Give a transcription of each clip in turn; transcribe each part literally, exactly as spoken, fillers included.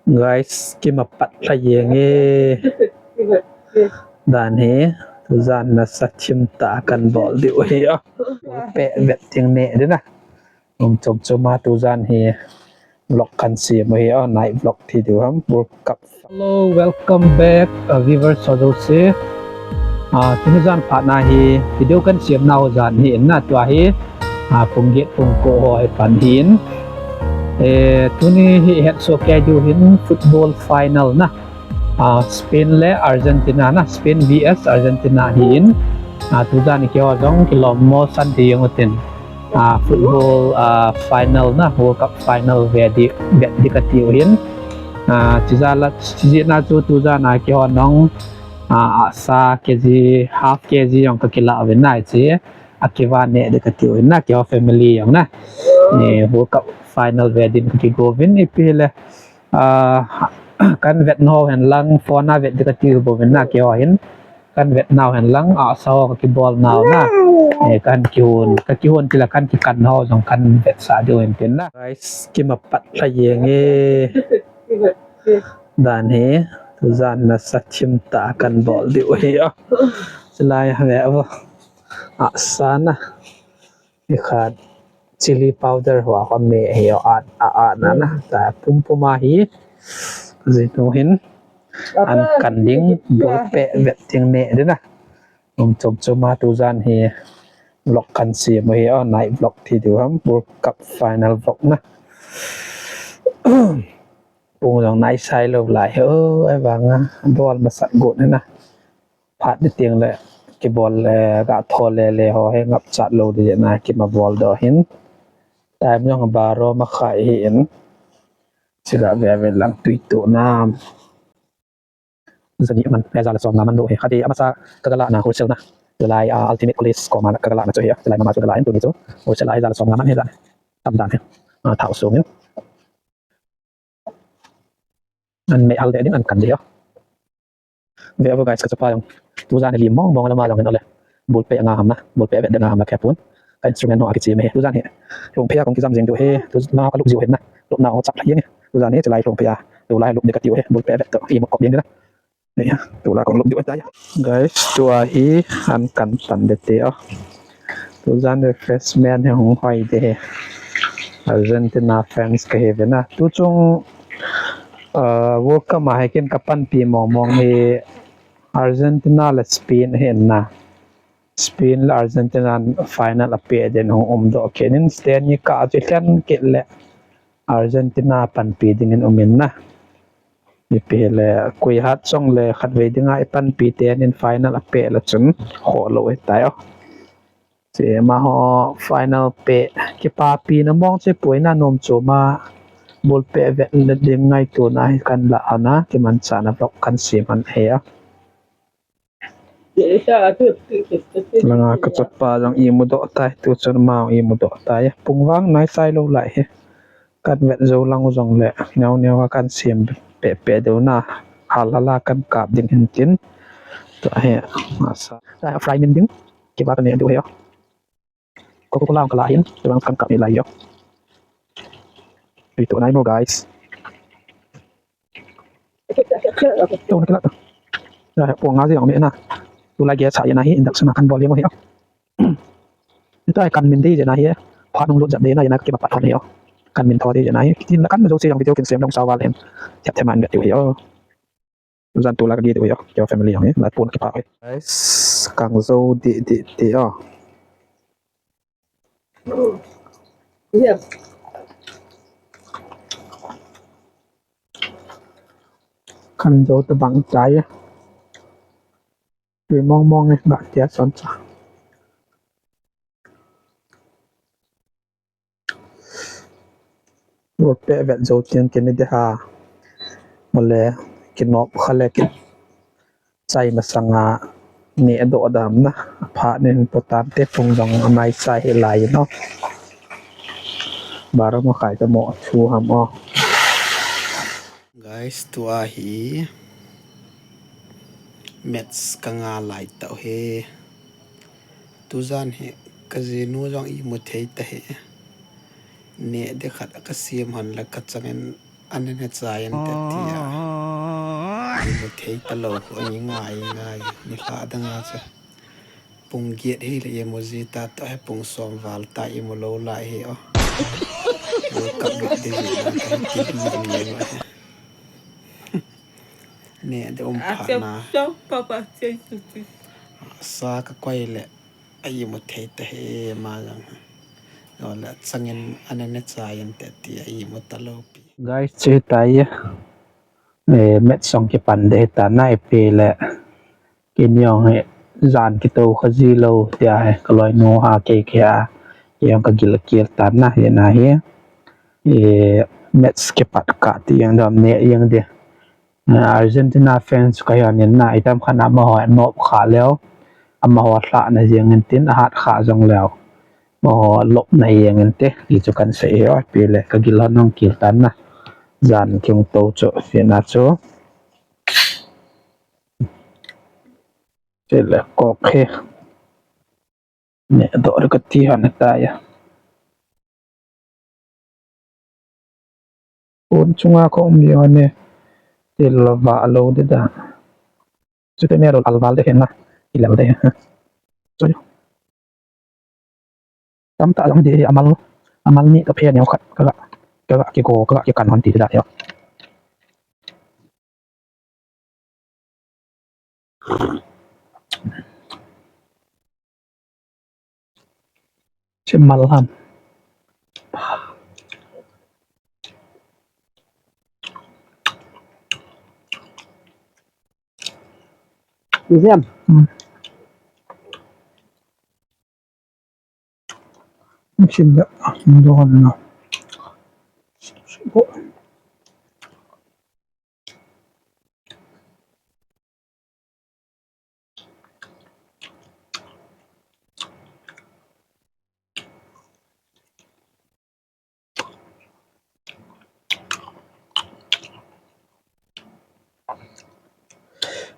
Guys, kimapat lha jeng e. Dan hi, tujan nasa thim tah kan bol diu hi o. Pe vet ting ne ding na. Um, chom chom a tujan hi vlog kan sem u hi o, night vlog ti diu ham, World Cup. Hello, welcome back, uh, viewers ho jouse. Ah, tuni jan phat na hi video kan sem nau jan hi in na, tua hi, ah, pung get pung ko ho hi pan hi in. Eh, tuni hi het soh kei diu hin football final na. Ah, Spain le Argentina na, Spain V S Argentina hi in. Ah, tujan hi keiho jong kilom mo san ti jeng utin. Ah, football, ah, final na, World Cup final ve di, vet di kati u hin. Ah, chijeh la, chijeh na chu tujan a keiho nong, ah, ahsa K G, half K G jong ka kilah uvin na, hiche akiva ne di kati u hin na, keiho family jong na. Eh, World Cup final ve din ka kigo uvin, ipi le, ah, kan vet nau hen lang, phone a vet di kati u bou hin na, keiho hin. Kan vet nau hen lang, ahsa ho ka kibol nau na. Eh, kan kihon, ka kihon ti la kan kikan ho jong kan vetsah diu hin tin na. Guys, kimapat lha jeng e. Dan hi, tujan nasa thim tah kan bol diu hi o. Chulai a ve vo. Ahsa na. Ikhat chilli powder ho a me hi o, a, a, a na na. Ta pum pum a hi. Jinu hin. An kan ding, ball pe vet ting ne ding na. Um, chom chom a tujan hi vlog kan sem u hi o, night vlog ti diu ham, World Cup final vlog na. Pung jong nai sai lou lai hi o, ahivang a bol masat got na. Phat di ting le kibol le ga tho le le ho hi ngap chat lou di na, kima bol doh hin. Time jong baro makhai hi in. Chila ve ve lang tui tu nam. Jani man, eh, ja le som nga man lou hi. Khat hi amasa ka ga la na wholesale na. Chulai, ah, Ultimate College koma ka ga la na chu hi. Chulai mama chu ka la in tuni chu. Wholesale a hi ja le som nga man hi ja. Tam dan hi. Ah, thao sung in. An me al de din an kan de yo. Ve vo guys, ka chapa jong. Tujan hi lim mong mong la ma jong in ole. Ball pe nga ham na. Ball pe vet de nga ham na khe pun. Ka instrument ho a kichi me hi. Tujan hi. Lhung phei a kong kijam jing diu hi. Tujan ka lup jiu hi na. Lup na o chak la jeng hi. Tujan hi chulai lhung phei a. Tulai lup de kati u hi. Ball pe vet to. I mo kop jeng de na. Nia, tula kong lup diu tai. Guys, tua hi an kan tan de te o. Tujan refreshment hi hung hoi de hi. Argentina fans ka hi ve na. Tu chung, uh, World Cup a hi ken ka panpi mong mong hi Argentina le Spain hi na. Spain le Argentina final a pe den hung um doh kei nin Spain ni ka chu lhen kit le Argentina panpi ding in um in na. Ipi le, koi hat chong le khatvei dinga i panpi te nin final a pe la chun kho lou hi tai o. Che ma ho final pe kipapi na mong che poi na nom chu ma ball pe vet le ding ngaito na hi kan la ana kimanchah na vlog kan sem an he a. Langa ka chapa jong i mudoh tai, tu chun ma i mudoh tai. Pung vang nai sai lou lai hi. Kan vet jou lang u jong le, neo neo a kan sem pe pe deu na, hal hala kan kap ding hin tin. Tua hi, masa. Tua hi fry min ding, kiba ka ne deu hi o. Coca-Cola ka la hin, tua kan kap ni lai o. Pi tu nai mo guys. Tua na kila tu. Tua hi pung nga ji ang me na. Tulai gas a hi na hi, induction a kan bol mo hi o. Ita kan min dei jena hi, phat nung lut jat dei na jena kiba pat hon hi o. Kan min tho dei jena hi. Tin la kan jo se jong video kin sem dong sa val hin. Thep thep man bet hi o. Jan tula ka gi hi o. Your family jong hi. La pun kipa hi. Guys, kang jo di di di o. Kan jo ta bang chai. Tui mong mong e, ba tia son cha. Ball pe vet jou tin kini de ha. Mole kinop kha le kichai masanga ne doh dam na. Phat nin potan te pung jong anai sai hi lai no. Baro makhai ta mo thu ham o. Guys, tua hi match ka nga lai tau hi. Tujan hi ka jinu jong i mu thei ta hi. Ne de khat ka sem hon la ka changin Anene chai ante tia imu thei talou khu angai ngai. Nilhah danga chu pung get hile imu ji ta, tua hi pung som val ta imu lou lai hi o. World Cup get ding jeh a kahin kihil jing jeng ahi. Neh ding um phat na. Sa kakoi le a imu thei tahih ma jong. Ole changin anene chai ante tia imu talou pi. Guys, che tai. Eh, match jong kipan ding ahitan ahi, ipi le. Keini jong hi jan kitou kha ji lou tia hi kaloinu a kei kei a. Kei jong kagil kel tan ahi na hi. Eh, match kipat kah ti jeng dam ne jeng ding. Eh, Argentina fans kahi in na, itam khat na amaho nop kha leu, amaho lhahna jeng in tin ahat kha jong leu, amaho lopna jeng inte, ti chu kahin sei ahi o, ipi le kagil hon jong kil tan na. Jan kihung tou chu, sina chu. Chule kok hi. Neh doh ding kati hon ahitai a. Phone chunga ka um jeng hon e. Til vah lou ding da. Chuteng le alval ding ahi na. Ilel ding ahi. Sorry. Tamtah jong ding ahi, amal, amal ni kaphe neo khat, kaga, kaga kigo, kaga kikan hon ti da ahi o. Chimal ham. Museum. Hmm. Chin da, ndo na.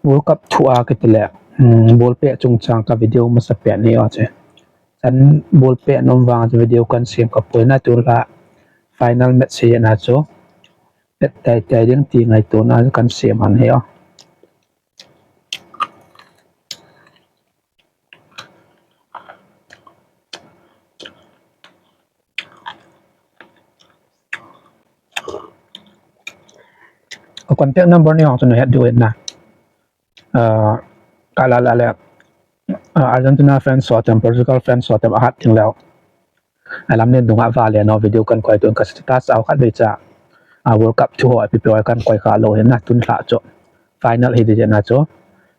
World Cup thu a kiti le, um, ball pet chungchang ka video masa pet ni o che. Chan ball pet nom vang video kahin sem kapoi na, tulha final match hi na chu. Pet tai tai ding ti ngaito na kahin sem an hi o. Ka contact number ni hong chu nahet diu ahi na. Ah, kala la le, ah, Argentina fans ho tem, Portugal fans ho tem ahat ding leu. Alam nen dunga vale no video kahin koi tun ka status a khat vei cha. Ah, World Cup thu ho ipi ipi ho kahin koi kha lou ahi na, tulha chu. Final hi ding ahi na chu.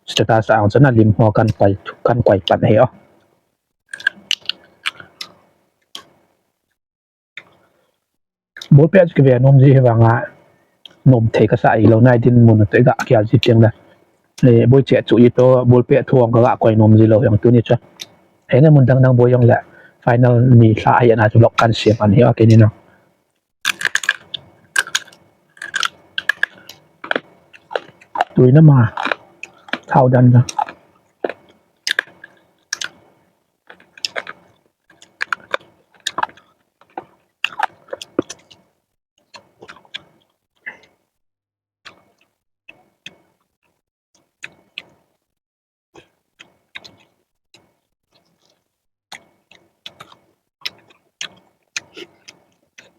Status a chu na lim ho kahin koi, kahin koi pan ahi o. Ball pet chu kive nom ji hi vanga nom thei kasa ahilou nai dinmun a toh iga kial ji teng le. Eh, boi che chu ito ball pet thu hong kaga koi nom ji lou jong tuni chu. Henge mun dang dang boi jong le final ni lha ahi na chu vlog kahin sem an hi o keini na. Tui na ma. Thao dan da.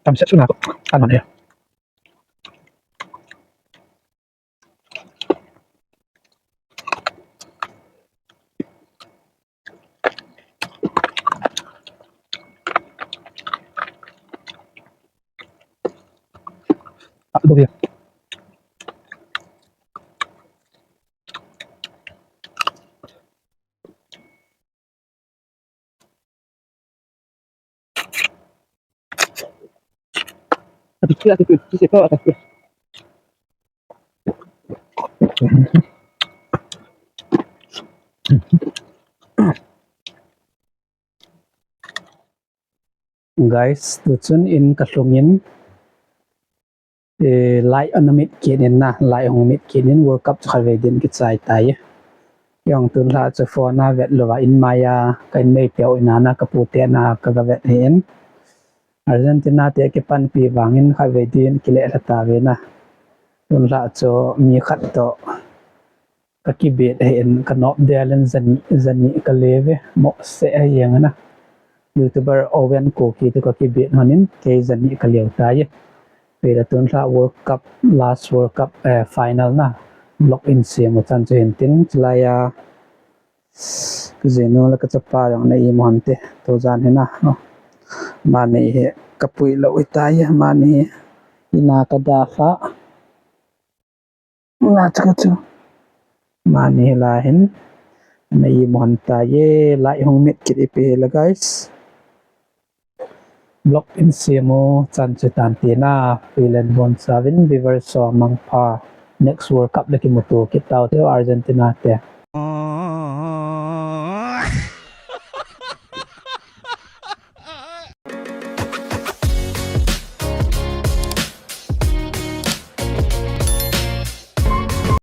Tam set suna ko. Ano ne. Guys, tuchun in kalhung in, eh, light ana mit kit in na, light hung mit kit in World Cup chu khatvei din kichai tai. Jong tulha chu phone a vet louva in maiya, ka in neiteu in ana kapu te na kaga vet hi in. Argentina te kipanpi vangin khatvei din kile lha tave na. Tunlha chu mi khat toh kakibet ahin, kanop del in jani, jani kale ve, mo se a jeng na. YouTuber Owen Kuki toh kakibet honin kei jani kaleo tai. Vele tunlha World Cup, last World Cup eh, final na vlog in sem u chan chu hin tin chulai a. Kajinu le kachapa jong na imu hon te. Tujan hi na. Mani hi kapui lou itai, mani hi ina kadalha. Nga chu ka chu. Mani hi la hin. Na imu hon tai, lai hung mit kit ipi hi la guys. Vlog in sem u chan chu tan tina. Vele bon savin viewers ho mangpha. Next World Cup le kimuto kit tau te Argentina te.